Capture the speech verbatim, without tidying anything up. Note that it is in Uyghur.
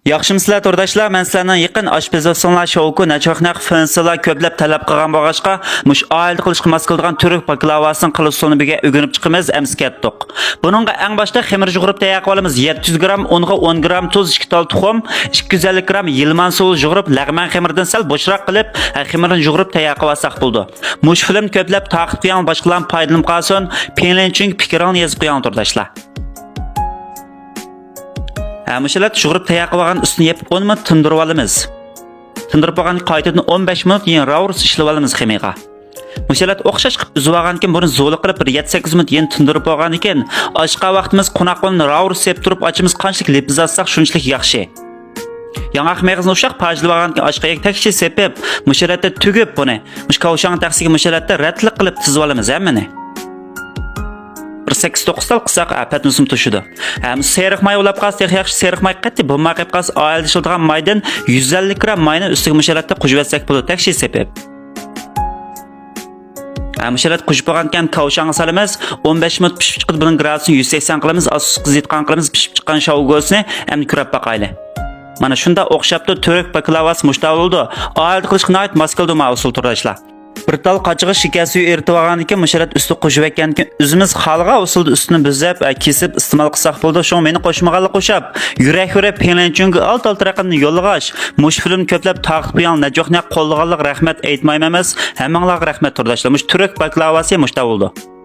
ياخشىمۇسىلەر تورداشلار؟ مەن سىلەرنىڭ يېقىن ئاشپىزى ئۇسسۇللار شوۋكۇ نەچوخنەق فېنسىلار كۆپلەپ تەلەپ قىلغان بولغاچقا، مۇشۇ ئائىلىدە قىلىشقا ماس كېلىدىغان تۈرك باكلاۋاسىنىڭ قىلىش ئۇسۇلىنى بىرگە ئۆگىنىپ چىقىمىز، ئەمىسە كەتتۇق. بۇنىڭغا ئەڭ باشتا خېمىر يۇغۇرۇپ تەييار قىلىۋالىمىز. يەتتە يۈز گرام ئۇنغا ئون گرام تۇز، ئىككى تال تۇخۇم، ئىككى يۈز ئەللىك گرام يىلمان سۇ يۇغۇرۇپ، لەغمەن خېمىرىدىن سەل بوشراق قىلىپ، ھە، خېمىرنى يۇغۇرۇپ تەييار قىلىۋالساق بولىدۇ. مۇشۇ فىلىمنى كۆپلەپ تارقىتىپ قويۇڭ، باشقىلارمۇ پايدىلىنىپ قالسۇن. پىڭلىنچۈڭگە پىكرىڭلارنى يېزىپ قويۇڭ تورداشلار. ھە، مۇشۇ ھالەتتە يۇغۇرۇپ تەييار قىلىۋالغان ئۈستىنى يېپىپ ئون مىنۇت تىندۇرۇۋالىمىز. تىندۇرۇپ بولغاندىن كېيىن قايتىدىن ئون بەش مىنۇت يەنە راۋۇرۇس ئىشلىۋالىمىز خېمىرغا. مۇشۇ ھالەتتە ئوخشاش قىلىپ ئۈزۈۋالغاندىن كېيىن بۇنى زۇۋلا قىلىپ بىر يەتتە سەككىز مىنۇت يەنە تىندۇرۇپ بولغاندىن كېيىن ئاچقان ۋاقتىمىز قوناق بولۇپ راۋۇرۇس سېپىپ تۇرۇپ ئاچىمىز قانچىلىك لىپىز ئاتساق شۇنچىلىك ياخشى. ياڭاق مېغىزىنى ئۇششاق پاجىلىۋالغاندىن كېيىن ئاشقا تەكشى سېپىپ مۇشۇ ھالەتتە تۈگۈپ بۇنى مۇشۇ كاۋشاڭ تەخسىگە مۇشۇ ھالەتتە رەتلىك قىلىپ تىزىۋالىمىز ھەممىنى. بىر سەككىز توققۇز تال قىلساق، ئە، پەتنىسىمۇ توشىدۇ. ھە، سېرىق ماي بولاپ قالسا تېخى ياخشى، سېرىق ماي قەتئىي بولماي قېلىپ قالسا، ئائىلىدە ئىشلىتىدىغان مايدىن يۈز ئەللىك گرام ماينى ئۈستىگە مۇشۇ ھالەتتە قۇيۇۋەتسەك بولىدۇ، تەكشى سېپىپ. ھە، مۇشۇ ھالەتتە قۇيۇپ بولغاندىكىن كاۋشاڭغا سالىمىز. ئون بەش مىنۇت پىشىپ چىقىدۇ، بۇنىڭ گرادۇسىنى يۈز سەكسەن قىلىمىز، ئاستى ئۈستىگە زىتقان قىلىمىز، پىشىپ چىققان شاۋگوسىنى ئەمدى كۆرۈپ باقايلى. مانا شۇنداق ئوخشاپتۇ، تۈرك باكلاۋاسى مۇشۇنداق بولىدۇ. ئائىلىدە قىلىشقا ناھايىتى ماس كېلىدۇ ماۋۇ ئۇسۇل تورداشلار. بىر تال قاچىغا شېكەر سۈيى ئېرىتىۋالغاندىن كېيىن، مۇشۇ ھالەتتە ئۈستىگە قوشۇۋەتكەندىن كېيىن، ئۆزىمىز خالىغان ئۇسۇلدا ئۈستىنى بۈزۈپ، ئە، كېسىپ ئىستېمال قىلساق بولىدۇ. شۇڭا مېنى قوشمىغانلىققا ئوخشاپ، يۈرەك يۈرەك پىڭلىنچۈڭگە ئالتە ئالتە رەقەمنى يوللىغاچ، مۇشۇ فىلىمنى كۆپلەپ تارقىتىپ قويۇڭ، نەجوخنى قوللىغانلىققا رەھمەت ئېيتمايمەن ئەمەس، ھەممىڭلارغا رەھمەت تورداشلار. مۇشۇ تۈرك باكلاۋاسى مۇشۇنداق بولىدۇ.